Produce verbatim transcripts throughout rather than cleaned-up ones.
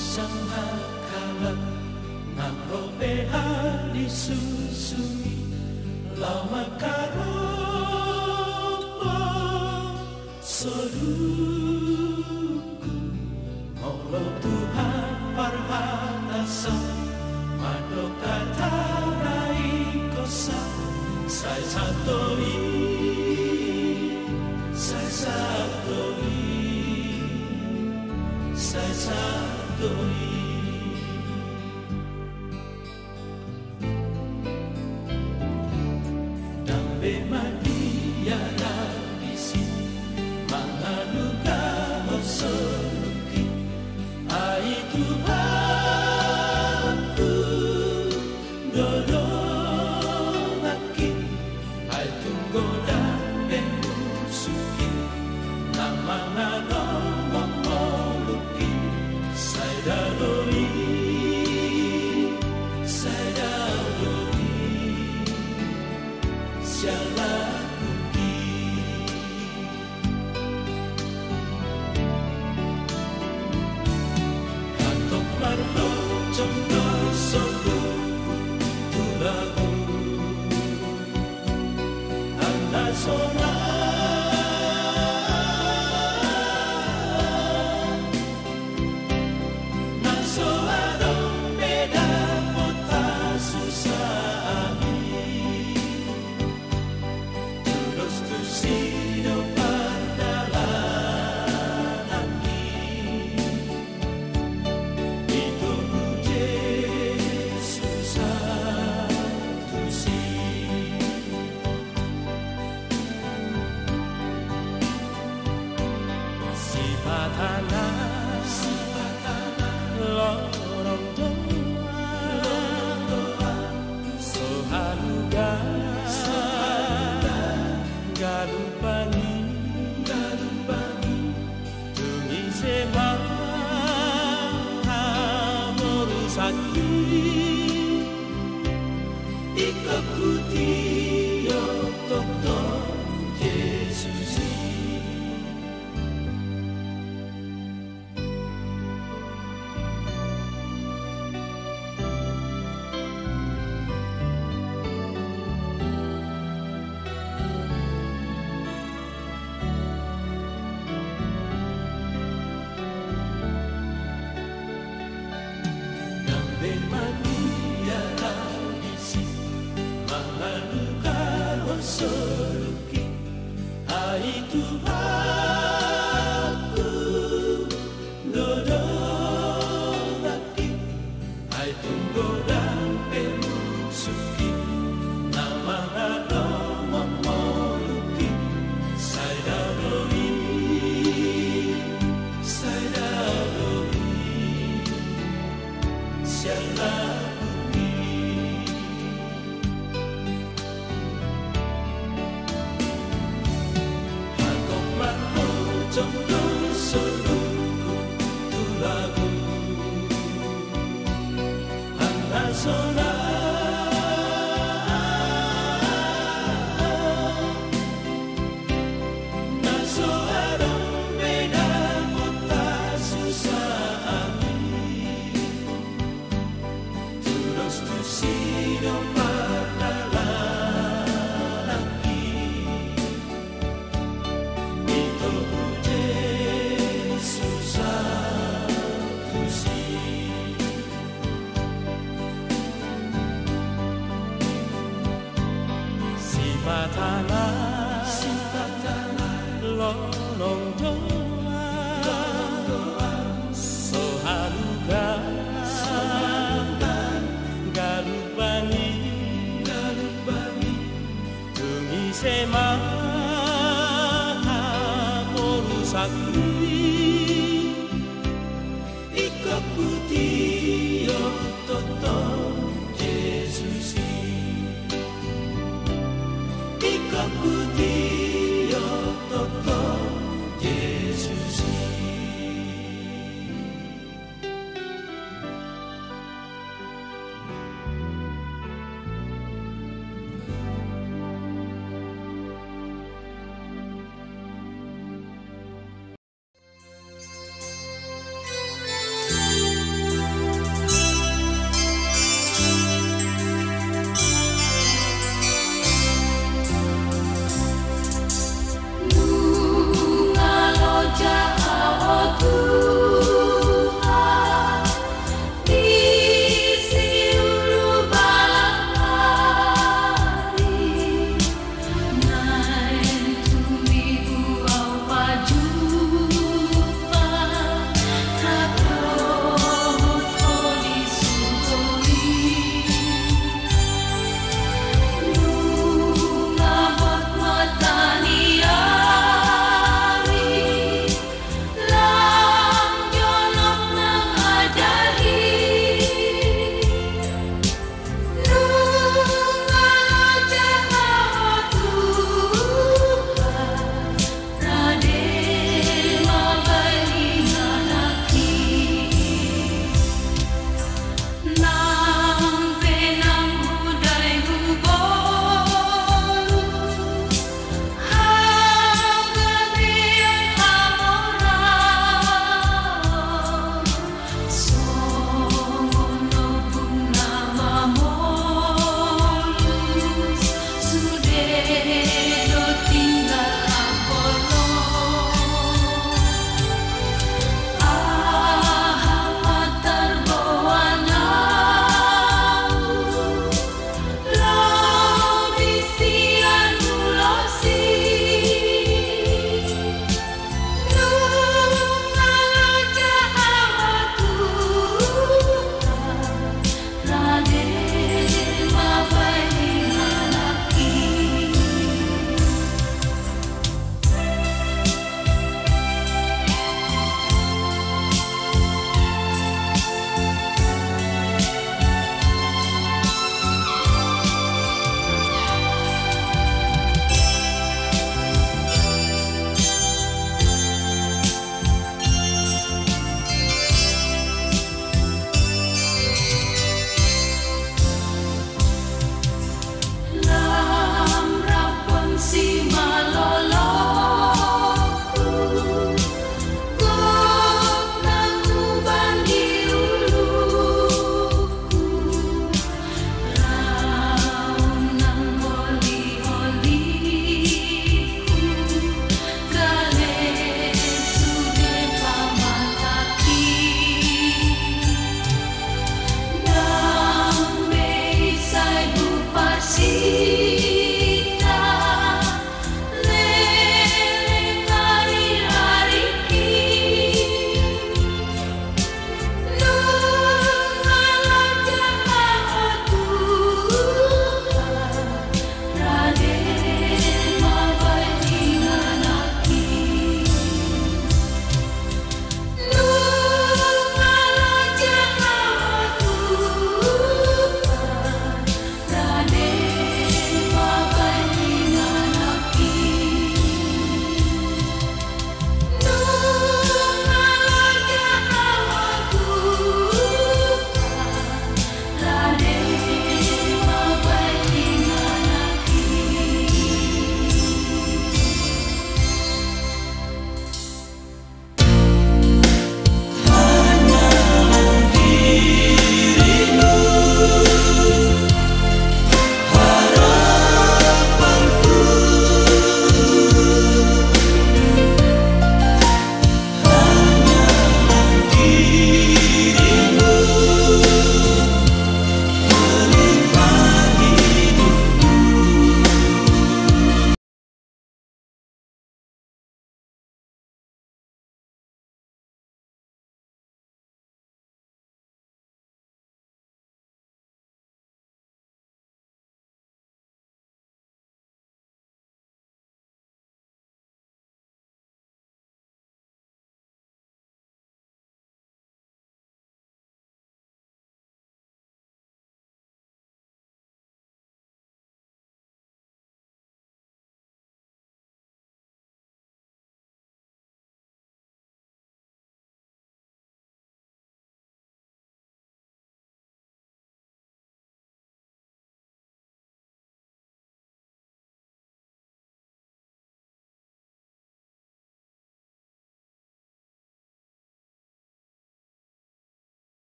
Sangkakala nang ro pe hali susumi, laho mangkaropo soluku. Molo Tuhan parhatasan, mandok hata na ingkon sahat, sai sahat do i, sai sahat do i, sai sahat do i. Ndang be madia na disi mangalugahon soluki, ai Tuhanku, dolonganki. Ai tung godang pe musuki na mangalomoloki, sai dao do i, sai dao do i sialakuki. Hatop marbocong do soluku tu lagu. Angka sonang na so adong be dapot hasusaan i, tudos tusi do pardalananki. Itogu Jesus tusi. Sipata na, sipata na lorong doa, lorong doa, so haluga, so haluga galup bangi, galup bangi. Tung ise ma hamorusanki, ingkon hutio tongtong Jesus i. Ndang be madia na disi mangalugahon soluki, ai Tuhanku, dolonganki. Ai tung godang pe musuki na mangalomoloki, sai dao do i, sai dao do i sialakuki. Hatop marbocong do soluku tu lagu. Angka sonang na so adong be dapot hasusaan i, tudos tusi do pardalananki. Itogu Jesus tusi. Sipata na, sipata na lorong doa, lorong doa, so haluga, so haluga galup bangi, galup bangi. Tung ise ma hamorusanki, ingkon hutio tongtong Jesus i. Ingkon hutio tongtong Jesus i.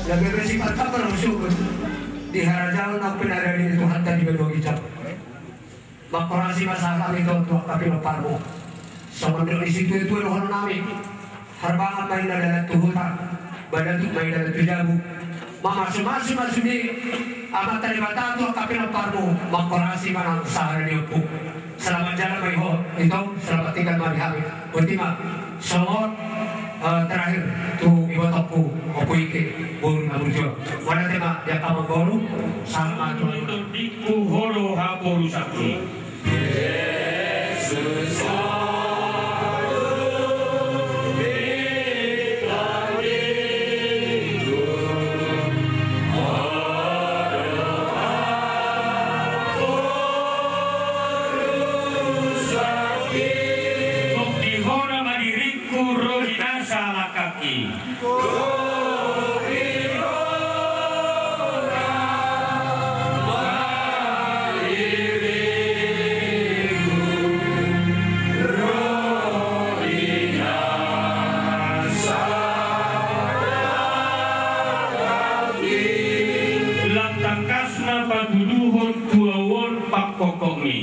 Gabe bersifat apa bersyukur di harajaon na pinaradi ni Tuhanta di banua ginjang. Mangkorasi ma sahat hami tu angka pinomparmu. Songon dok ni situatua dohonon nami. Harbangan ma inna dalan tu huta, badatuk ma inna dalan tu jabu. Mamasumasu ma sude Amanta Debata tu angka pinomparmu, mangkorasi ma nang sahala ni ompu. Selamat jalan ma ito, selamat tinggal ma di hami. Botima, songon, eh, terakhir tu ibotongku, Ompu Ike, boru ni Hamburjuang. Mauliate ma di angka amangboru, sahat ma tu amangboru. Tondingku, ho do haporusangki. Di ho nama diringku ro di nasa lakangki. Lam tangkas ma patuduhon tu ahu on pangkongkongmi.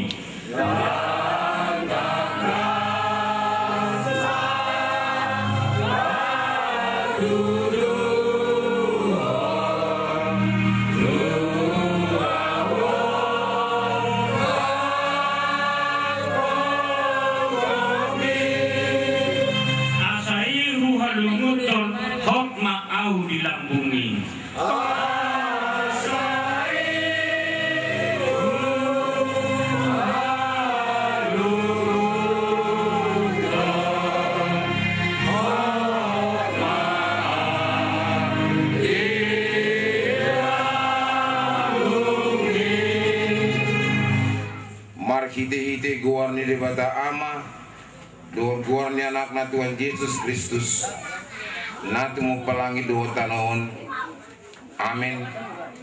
Asa i huhalungunhon hot ma ahu di lambungmi. Marhitehite goar ni Debata Ama, dohot goar ni Anakna Tuhan Jesus Kristus, na tumompa langit dohot tano on. Amen.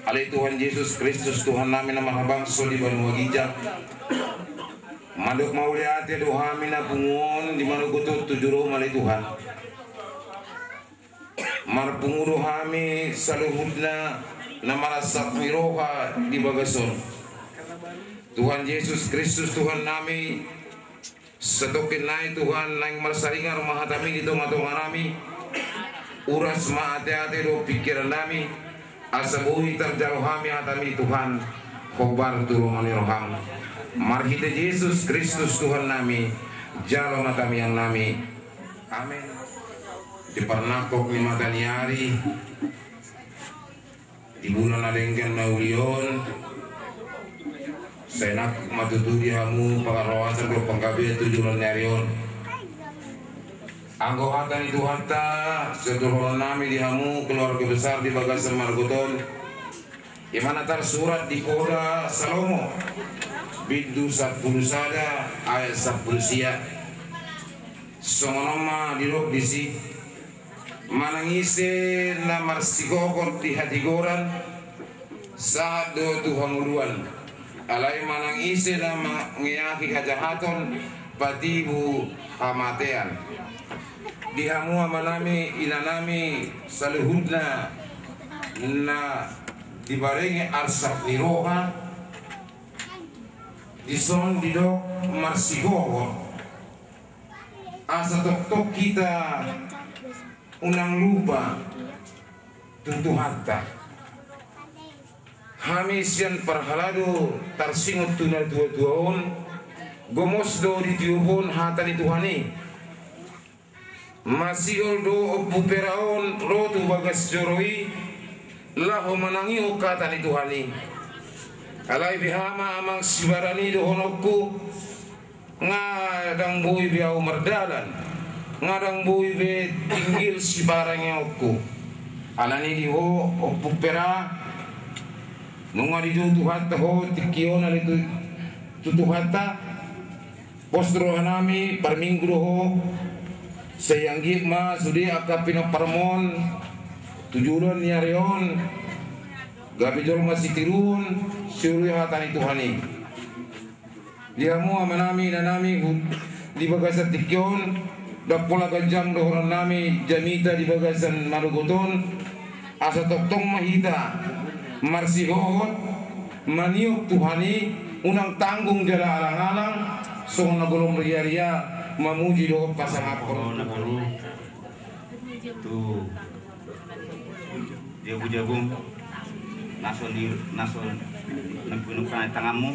Ale Tuhan Jesus Kristus, Tuhannami na marhabangso di banua ginjang, mandok mauliate do hami na pungu on di manogot on tu joloM, ale Tuhan. Marpungu do hami saluhutna na marasap ni roha di bagas on. Tuhan Jesus Kristus, Tuhannami, satongkin nai Tuhan, naeng marsaringar ma hataMi di tongatonganami. Uras ma ateate dohot pingkirannami, asa boi tarjalo hami hataMi Tuhan, hombar tu lomo ni rohaM. Marhite Jesus Kristus Tuhannami, jalo ma tangiangnami. Amen. Di parnangkok ni mata ni ari, di bulan na denggan na uli on, sai nangkok ma tutu di hamu pangaroasan dohot panggabean tu joloan ni ari on. Anggo hata ni Tuhanta, sidohononnami di hamu keluarga besar di bagasan manogot on, i ma na tarsurat di Koda Salomo, bindu sampulu sada, ayat sampulu sia. Songon on ma didok disi. Manang ise na marsihohot di hatigoran, sahat do tu hangoluan. Alai manang ise na mangeahi hajahaton, patibu hamatean. Di hamu amanami, inanami, saluhutna na dibarengi arsak ni roha, dison didok marsihohot. Asa tongtong hita unang lupa tu Tuhanta. Hami sian parhalado tarsingot tu natuatua on, gomos do ditiopon hata ni Tuhan i. Masihol do Ompu Pera on ro tu bagas joro i, laho manangihon hata ni Tuhan i. Alai beha ma amang sibarani dohononku, nga ndang boi be ahu mardalan, nga ndang boi be tinggil siparangeonku. Alani i di ho Ompu Pera, nunga didok Tuhanta ho tingki on ale tu, tu Tuhanta. Pos do rohanami, parminggu do ho, sai anggiat ma sude angka pinomparmon tu joloan ni ari on gabe jolma sitiruon, sioloi hata ni Tuhan i. Di hamu amanami, inanami, hu-, di bagasan tingki on, ndang pola ganjang dohononnami jamita di bagasan manogot on. Asa tongtong ma hita marsihohot maniop Tuhan i, unang tanggung jala alang-alang, songon na golom riaria mamuji dohot pasangaphon. Tu jabu-jabum, na so ni, na so ni pinungkanan tanganmu.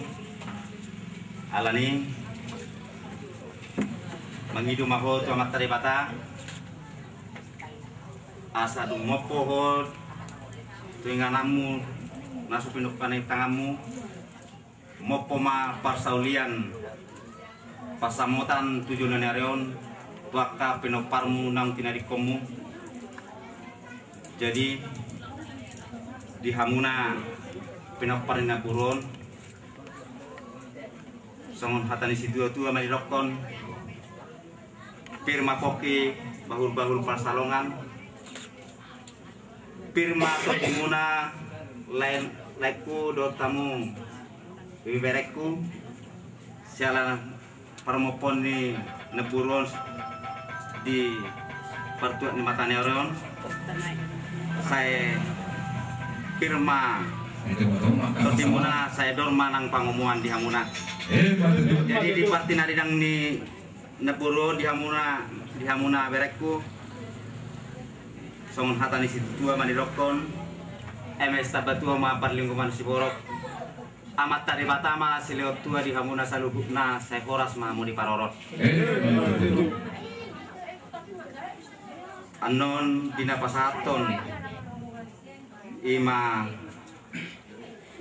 Alani mangido ma ho tu Amanta Debata, asa dung mompo ho tu ingananmu na so pinungkanan tanganmu, mompo ma parsaulian, pansamotan tu joloan ni ari on, tu angka pinomparmu naung tinadingkonmu. Jadi di hamuna pinompar ni namburu on, songon hata ni situa-tua ma didokkon: Pir ma pongki, bahul-bahul pansalongan. Pir ma tondimuna, lae, laengku dohot hamu ibeberengku, siala parmompon ni namburu on di partuat ni mata ni ari on. Sai pir ma tondimuna, sai dor ma nang pangomoan di hamuna. Jadi di partinadingan ni namburu on di hamuna, di hamuna berengku, songon hata ni situa-tua ma didokkon: Eme sitamba tua ma parlinggoman siborok, Amanta Debata ma silehon tua di hamuna saluhutna, sai horas ma hamu diparorot. Annon di na pasahathon i ma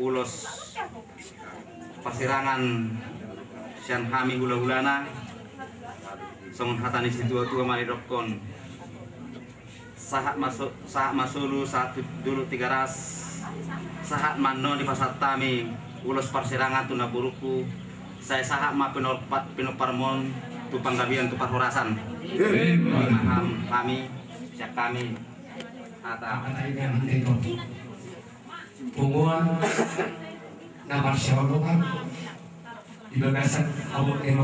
ulos parsirangan sian hami hula-hulana, songon hata ni situa-tua ma didokkon: Sahat ma so-, sahat ma solu, sahat tu Dolok Tigaras, sahat ma annon dipasahat hami ulos parsirangan tu namburuku, sai sahat ma pinorpa-, pinomparmon tu panggabean tu parhorasan. Ima ham-, hami, sian hami, hata. Punguan na marsiholongan di bagasan abot ni